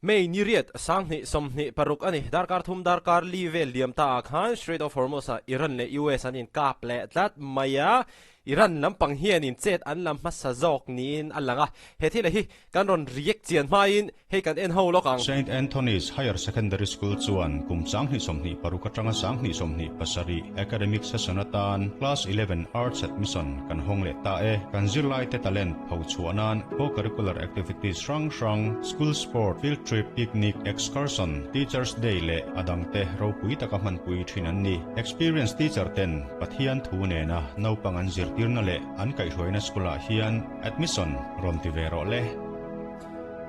May ni riat 2026 a ni. Darkar thum darkar li vel liam ta ah khan Strait of Hormuz ah Iran leh US an inkap leh tlat mai a, Iran lampang hianin chet an la hmasa zawk niin a lang a. He thil hi kan rawn react chian hmain hei kan en ho lawk ang. Saint Anthony's Higher Secondary School chuan kum 2026 atanga 2027 academic session atan Class 11 Arts Admission kan hawng leh ta e. Kan zirlaite talent phochhuah nan co-curricular activities hrang hrang, school sport, field trip, picnic, excursion, Teachers Day leh a dangte ropui taka hmanpui thin an ni. Experienced teacher ten Pathian thu nena naupang an zirtirna leh an kaihhruaina school ah hian admission rawn ti ve rawh le.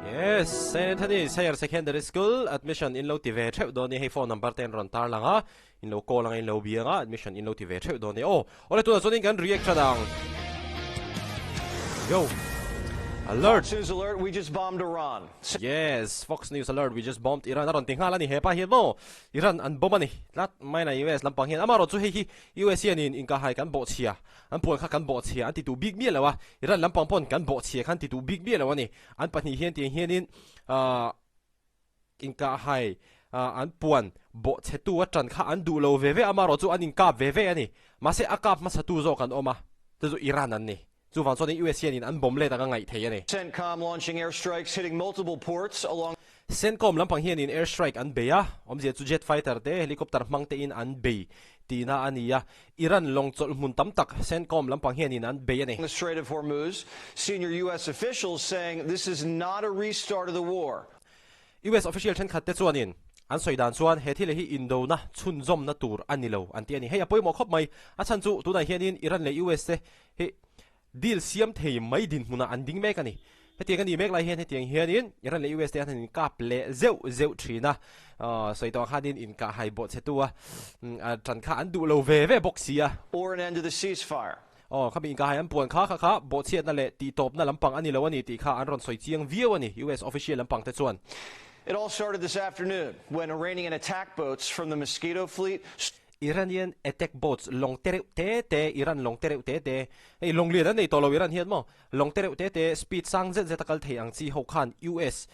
Yes, Saint Anthony's Higher Secondary School admission in lo ti ve theuh dawn ni hei phone number te an rawn tar lang a, in lo call anga in lo biang a admission in lo ti ve theuh dawn ni aw. Awle tunah chuanin kan react tha dang. Go. Alert. Fox News alert, we just bombed Iran. Yes, Fox News alert, we just bombed Iran a rawn ti nghal a ni hepa hian maw. Iran an bomb a ni tlat mai na US lampang hian amaherawh chu hei hi US hianin inkahhai kan bawhchhia an puan kha kan bawhchhia an ti duh bik miah lo a, Iran lampang pawn kan bawhchhia kha an ti duh bik miah lo a ni. An pahnih hian tiang hianin ahh inkahhai an puan bawhchhetu a tan kha an duh lo ve ve a, amaherawh chu an inkap ve ve a ni. Mahse a kap hmasatu zawk an awm a, chu chu Iran an ni. Chuvang chuanin US hianin an bomb let anga ngaih thei a ni. CENTCOM launching air strikes hitting multiple ports along. CENTCOM lampang hianin air strike an bei a, awmzia chu jet fighter te, helicopter hmang tein an bei tihna a ni a. Iran lawng chawlh hmun tam tak CENTCOM lampang hianin an bei a ni. The Strait of Hormuz, senior US officials saying this is not a restart of the war. US official thenkhat te chuanin an sawi dan chuan he thil hi indona chhunzawmna tur a ni lo an ti a ni. Hei a pawimawh khawp mai, a chhan chu tunah hianin Iran leh US te hi deal siam thei mai dinhmunah an ding mek a ni. Hetiang a nih mek lai hian hetiang hianin Iran leh US te an han inkap leh zeuh zeuh thin a, sawi tawh ang khanin inkah hai bawh che tu a tan kha an duh lo ve ve bawk si a. Or an end to the ceasefire. Aw, khami inkah hai an puan kha kha kha bawhchhiatna leh tihtawpna lampang a ni lo a ni tih kha an rawn sawi chiang viau a ni, US official lampang te chuan. It all started this afternoon when Iranian attack boats from the Mosquito fleet. Iranian attack boats lawng te reuh te te, Iran lawng te reuh te te, hei lawng lian an nei tawh lo Iran hian maw, lawng te reuh te te speed sang zet zet a kal thei ang chi ho khan US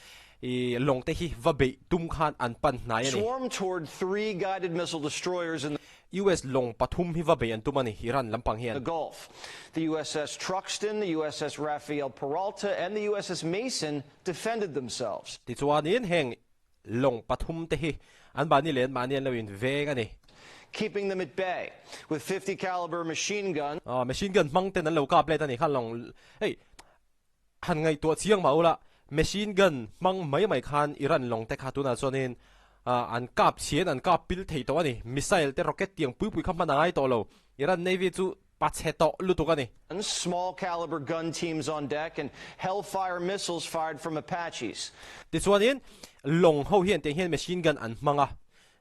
i lawng te hi va beih tum khan an pan hnai a ni. Swarm toward 3 guided missile destroyers in the. US lawng pathum hi va beih an tum a ni Iran lampang hian. The Gulf. The USS Truxtun, the USS Rafael Peralta and the USS Mason defended themselves. Tichuanin heng Lawng pathum te hi an mahni leh an mahni an lo in veng a ni. Keeping them at bay with 50 caliber machine guns. Machine gun hmang ten an lo kap let a ni kha lawng hei han ngaihtuah chiang mah ula machine gun hmang mai mai khan Iran lawng te kha tunah chuanin an kap chhian an kap pil thei tawh a ni. Missile te rocket tiang pui pui kha hman a ngai tawh lo. Iran Navy chu Pa chhe tawh lutuk a ni. Small caliber gun teams on deck and Hellfire missiles fired from Apaches. Tichuanin, lawng ho hian tiang hian machine gun an hmang a,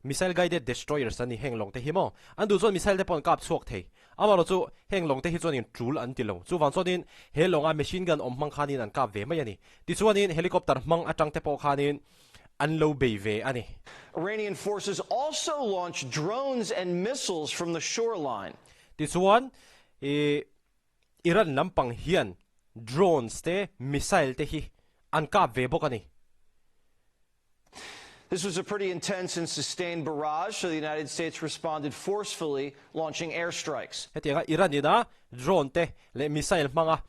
missile guided destroyers an ni heng lawng te hi maw? An duh chuan missile te pawh an kap chhuak thei. Amaherawh chu heng lawng te hi chuanin tul an ti lo. Chuvang chuanin he lawnga machine gun awm hmang khanin an kap ve mai a ni. Tichuanin helicopter hmang atang te pawh khanin an lo bei ve a ni. Iranian forces also launched drones and missiles from the shoreline. Tichuan, i Iran lampang hian drones te, missile te hi an kap ve bawk a ni. This was a pretty intense and sustained barrage, so the United States responded forcefully, launching airstrikes. Hetianga Iran ina drone te leh missile hmanga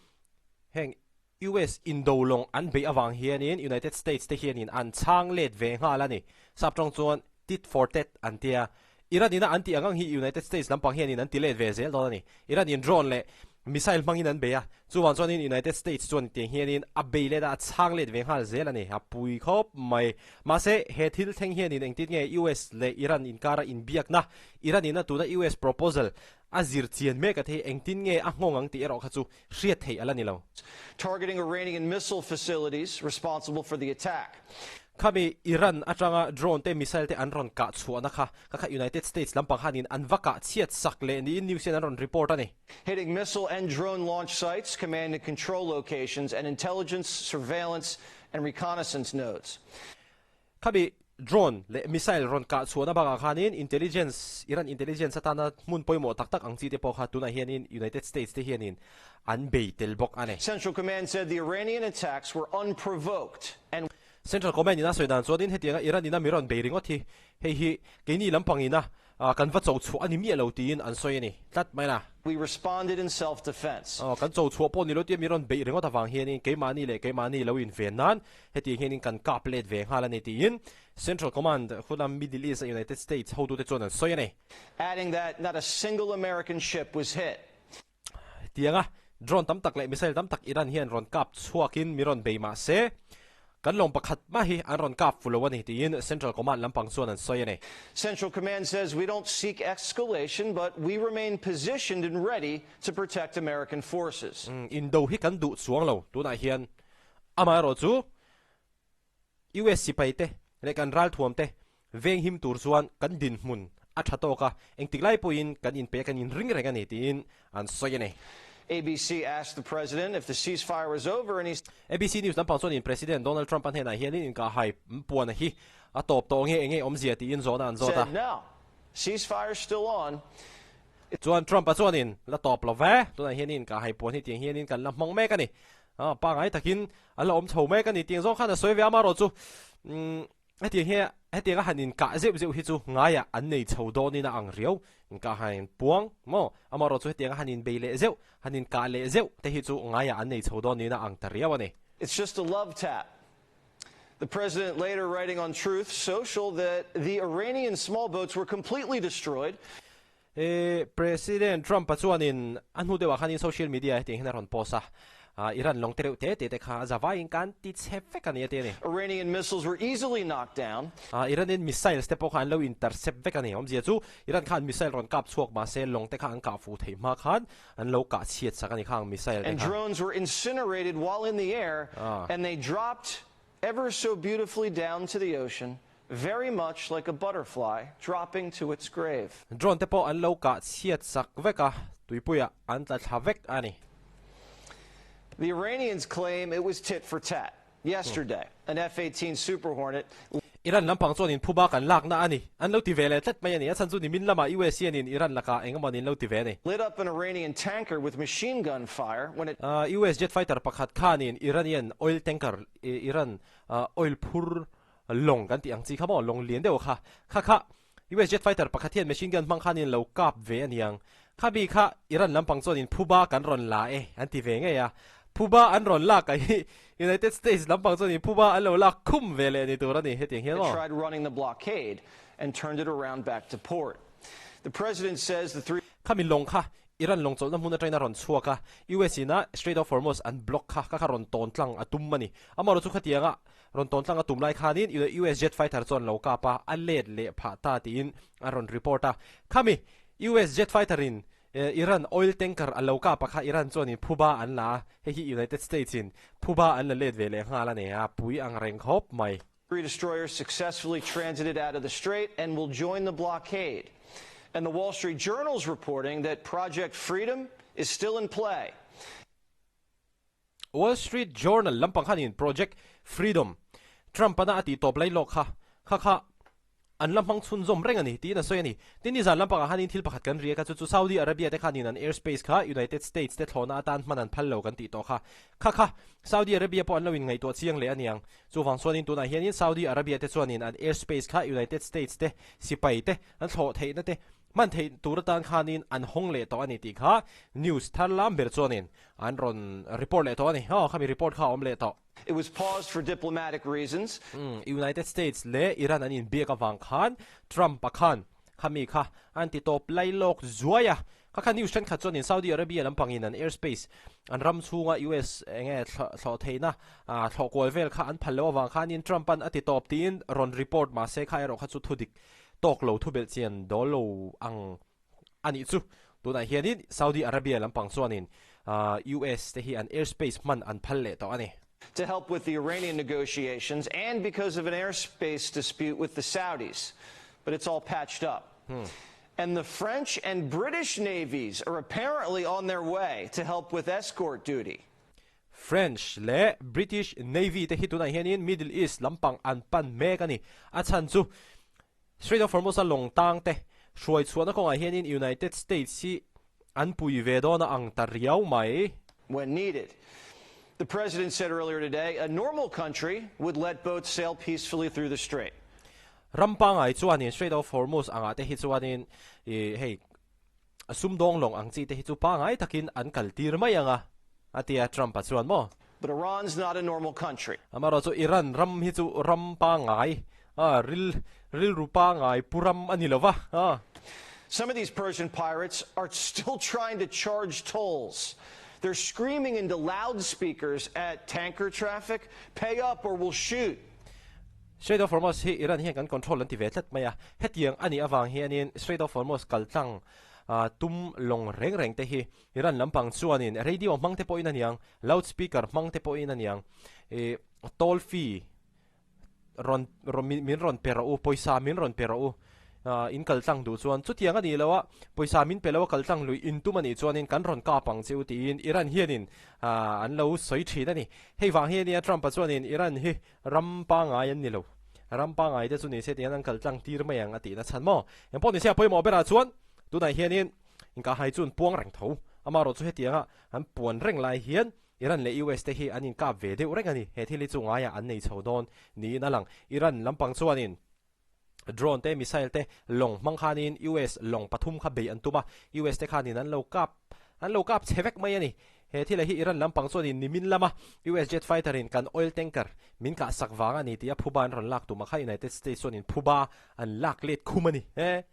heng US indo lawng an beih avang hianin United States te hianin an chhang let ve nghal a ni. Sap tawng chuan tit for tat an tia. Iran ina an tih ang ang hi United States lampang hianin an ti let ve zel dawn a ni. Iran in drone leh missile hmangin an bei a, chuvang chuanin United States chuan tiang hianin a bei let a, a chhang let ve nghal zel a ni. A pui khawp mai. Mahse, he thil thleng hianin engtin nge US leh Iran inkara inbiakna, Iran ina tuna US proposal a zir chian mek a thei engtin nge a nghawng ang tih erawh kha chu hriat theih a la ni lo. Targeting Iranian missile facilities responsible for the attack. Khami Iran atanga drone te missile te an rawn kah chhuahna kha kha kha United States lampang khanin an va kah chhiat sak leh niin news hian an rawn report a ni. Hitting missile and drone launch sites, command and control locations, and intelligence, surveillance, and reconnaissance nodes. Khami drone leh missile rawn kah chhuahna bakah khanin intelligence, Iran intelligence atana hmun pawimawh tak tak ang chi te pawh kha tunah hianin United States te hianin an bei tel bawk a ni. Central Command said the Iranian attacks were unprovoked and. Central Command in a sawi dan chuanin hetianga Iran in a mi rawn bei ringawt hi hei hi keini lampang ina kan va cho chhuah a ni miah lo tiin an sawi a ni tlat mai la. We responded in self-defense. Kan cho chhuah pawh ni lo tia mi rawn beih ringawt avang hianin keimahni leh keimahni lo inven nan hetiang hianin kan kap let ve nghal a ni tiin Central Command huna Middle East a United States hotute chuan an sawi a ni. Adding that not a single American ship was hit. Tianga drone tam tak leh missile tam tak Iran hian rawn kap chhuakin mi rawn bei mah se, kan lawng pakhat mah hi an rawn kap fu lo a ni tiin Central Command lampang chuan an sawi a ni. Central Command says we don't seek escalation but we remain positioned and ready to protect American forces. Indo hi kan duh chuang lo tunah hian amaherawh chu US sipai te leh kan ralthuam te veng him tur chuan kan dinhmun a tha tawk a, engtik lai pawhin kan inpe kan inring reng a ni tiin an sawi a ni. ABC asked the president if the ceasefire was over and he. ABC News lampang chuanin President Donald Trump-a hnenah hianin inkahhai puan hi a tawp tawh nge enge awmzia tiin zawhna an zawt a. Said no, ceasefire is still on. Chuan Trump-a chuanin la tawp lo ve, tunah hianin inkahhai puan hi tiang hianin kan la hmang mek a ni. Pangai takin A la awm chho mek a ni tih zawng khan a sawi ve a, amaherawhchu hetiang hi hetianga han inkah zeuh zeuh hi chu ngaiah an nei chho dawnin a ang riau, inkah han inpuang maw, amaherawhchu hetianga han inbei leh zeuh, han inkah leh zeuh te hi chu ngaiah an nei chho dawnin a ang ta riau a ni. It's just a love tap. The president later writing on Truth Social that the Iranian small boats were completely destroyed. President Trump-a chuanin a hnu deuhah khanin social media hetiang hian a rawn post a, Iran lawng te reuh te te te kha a zavaiin kan ti chhe vek a ni a ti a ni. Iranian missiles were easily knocked down. Iranin missiles te pawh kha an lo intercept vek a ni. Awmzia chu Iran khan missile rawn kap chhuak mahse lawng te kha an kah fuh theih hma khan an lo kah chhiat sak a ni khang missile te And kha. drones were incinerated while in the air and they dropped ever so beautifully down to the ocean, very much like a butterfly dropping to its grave. Drone te pawh an lo kah chhiat sak vek a, tuipuiah an tla thla vek a ni. The Iranians claim it was tit for tat. Yesterday, an F-18 Super Hornet. Iran lampang chuanin phuba kan lakna a ni. An lo ti ve leh tlat mai a ni. A chhan chu nimin lamah US hianin Iran lakah eng emaw nin lo ti ve a ni. Lit up an Iranian tanker with machine gun fire when it. US jet fighter pakhat khanin Iranian oil tanker, Iran oil phur lawng kan tih ang chi kha maw, lawng lian deuh kha, kha kha US jet fighter pakhat hian machine gun hmang khanin lo kap ve a niang. Kha mi kha Iran lampang chuanin phuba kan rawn la e an ti ve ngei a. Phuba an rawn lak a hi United States lampang chuanin phuba an lo lak khum ve leh ni tur a ni hetiang hian maw. Tried running the blockade and turned it around back to port. The president says the 3. Kha mi lawng kha Iran lawng chawlhna hmun atangin a rawn chhuak a, US ina Strait of Hormuz an block kha kha kha rawn tawn tlang a tum a ni. Amaherawhchu chu khatianga rawn tawn tlang a tum lai khanin US jet fighter chuan lo kap a, a let leh phah ta tiin a rawn report a. Khami US jet fighter in Iran oil tanker a lo kap a kha Iran chuanin phuba an la a, hei hi United States in phuba an la let ve leh nghal a ni a, pui ang reng khawp mai. 3 destroyers successfully transited out of the strait and will join the blockade. And the Wall Street Journal's reporting that Project Freedom is still in play. Wall Street Journal lampang khanin Project Freedom Trump ana a tih tawp lai lawk kha kha kha An la hmang chhunzawm reng a ni, tiin a sawi a ni. Tin, nizan lampangah khanin thil pakhat kan riak a, chu chu Saudi Arabia te khanin an airspace kha United States te thlawhna atan hman an phal lo kan tih tawh kha. Kha kha, Saudi Arabia pawh an lo inngaihtuah chiang leh a niang. Chuvang chuanin tunah hianin Saudi Arabia te chuanin an airspace kha United States te sipai te an thlawh theihna te hman theih tur atan khanin an hawng leh tawh a ni tih kha news thar lam ber chuanin an rawn report leh tawh a ni. Aw, khami report kha a awm leh tawh. It was paused for diplomatic reasons. United States leh Iran an inbiak avang khan Trump-a khan khami kha an ti tawp lai lawk zuai a. Kha kha news thenkhat chuanin Saudi Arabia lampangin an airspace an ram chhunga US enge thlawh theihna thlawh kual vel kha an phal loh avang khanin Trump-an a ti tawp tiin rawn report mahse kha erawh kha chu thudik tawk lo thubelh chian dawl lo ang a nih chu. Tunah hianin Saudi Arabia lampang chuanin US te hi an airspace hman an phal leh tawh a ni. To help with the Iranian negotiations and because of an airspace dispute with the Saudis. But it's all patched up. And the French and British navies are apparently on their way to help with escort duty. French leh British Navy te hi tunah hianin Middle East lampang an pan mek a ni. A chhan chu Strait of Hormuz-a lawng tang te hruai chhuahna kawngah hianin United States hi an pui ve dawn a ang ta riau mai. When needed. The president said earlier today a normal country would let boats sail peacefully through the strait. Ram pangai chuanin Strait of Hormuz angah te hi chuanin ih hei sumdawng lawng ang chi te hi chu pangai takin an kal tir mai ang a, a ti a Trump-a chuan maw? But Iran's not a normal country. Amaherawh chu Iran ram hi chu ram pangai, a ril rilru pangai pu ram a ni lo va, a. Some of these Persian pirates are still trying to charge tolls. They're screaming into loudspeakers at tanker traffic, pay up or we'll shoot. Strait of Hormuz hi Iran hian kan control an ti ve tlat mai a, hetiang a nih avang hianin Strait of Hormuz kal tlang tum lawng reng reng te hi Iran lampang chuanin radio hmang te pawhin a niang, loudspeaker hmang te pawhin a niang, ih toll fee rawn rawn min rawn pe rawh u, pawisa min rawn pe rawh u, in kal tlang duh chuan chutiang a nih loh a, pawisa min pe lo a kal tlang lui in tum a nih chuanin kan rawn kap ang che u tiin Iran hianin an lo sawi thin a ni. Hei vang hi a nia Trump-a chuanin Iran hi ram pangai an ni lo, ram pangai te chu ni se tihian an kal tlang tir mai ang a tihna chhan maw? Engpawh ni se a pawimawh berah chuan tunah hianin inkahhai chu an puang reng tho, amaherawhchu hetianga an puan reng lai hian Iran leh US te hi an inkap ve deuh reng a ni. He thil hi chu ngaiah an nei chho dawn niin a lang. Iran lampang chuanin drone te, missile te lawng hmang khanin US lawng pathum kha bei an tum a, US te khanin an lo kap an lo kap chhe vek mai a ni. He thil hi Iran lampang chuanin nimin lama US jet fighter in kan oil tanker min kah sak vang a ni tia phuba an rawn lak tum a kha United States chuanin phuba an lak let khum a ni. He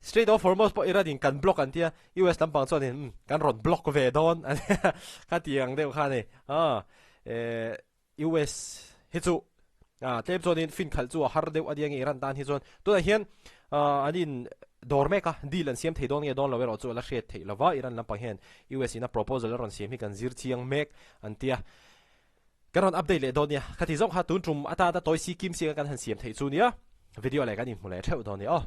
Strait of Hormuz pawh Iran in kan block an tia, US lampang chuan in umm kan rawn block ve dawn an kha ti ang deuh kha a ni. Aw eh US hi chu ah tlem chuan in fin khalh chu a har deuh a nia nge Iran tan hi chuan tunah hian ah an in dawr mek a, deal an siam thei dawn nge dawn lo erawh chu a la hriat theih lova Iran lampang hian US in a proposal a rawn siam hi kan zir chiang mek an tia. Kan rawn update leh dawn nia, khati zawng kha tun tum atana tawi si kim si kan han siam theih chu nia, video leh kan inhmu leh theuh dawn nia aw.